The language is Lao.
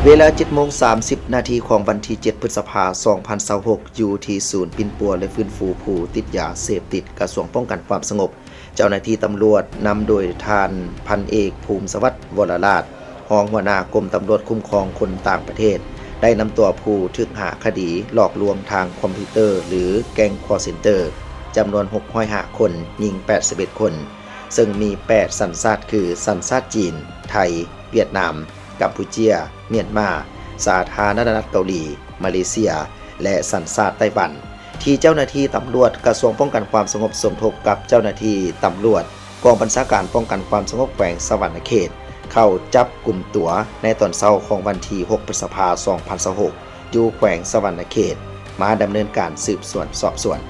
ເວລາ ເຈັດໂມງ ສາມສິບນາທີ ຂອງວັນທີ ເຈັດ ພຶດສະພາ ສອງພັນຊາວຫົກ ຢູ່ທີ່ສູນປິ່ນປົວ ແລະ ຟື້ນຟູຜູ້ຕິດຢາເສບຕິດ ກະຊວງປ້ອງກັນຄວາມສະຫງົບ, ເຈົ້າໜ້າທີ່ຕຳຫຼວດ ນຳໂດຍທ່ານ ພັນເອກ ພູມສະຫວັດ ວໍລະລາດ ຮອງຫົວໜ້າກົມຕຳຫຼວດຄຸ້ມຄອງຄົນຕ່າງປະເທດ ໄດ້ນຳຕົວຜູ້ຖືກຫາຄະດີຫຼອກລວງທາງຄອມພິວເຕີ ຫຼື ແກ້ງຄໍເຊັນເຕີ ຈຳນວນ ຫົກຮ້ອຍຫ້າຄົນ, ຍິງ ແປດສິບເອັດຄົນ, ເຊິ່ງມີ ແປດສັນຊາດ ຄື ສັນຊາດຈີນ, ໄທ, ຫວຽດນາມ, ກຳປູເຈຍ, ມຽນມາ, ສາທາລະນະລັດເກົາຫຼີ, ມາເລເຊຍ ແລະ ສັນຊາດໄຕ້ຫວັນ, ທີ່ເຈົ້າໜ້າທີ່ຕຳຫຼວດກະຊວງປ້ອງກັນຄວາມສະຫງົບ ສົມທົບກັບເຈົ້າໜ້າທີ່ຕຳຫຼວດກອງບັນຊາການປ້ອງກັນຄວາມສະຫງົບແຂວງສະຫວັນນະເຂດ ເຂົ້າຈັບກຸມຕົວໃນຕອນເຊົ້າຂອງວັນທີ ຫົກ ພຶດສະພາ ສອງພັນຊາວຫົກ ຢູ່ແຂວງສະຫວັນນະເຂດ ມາດຳເນີນການສືບສວນສອບສວນ.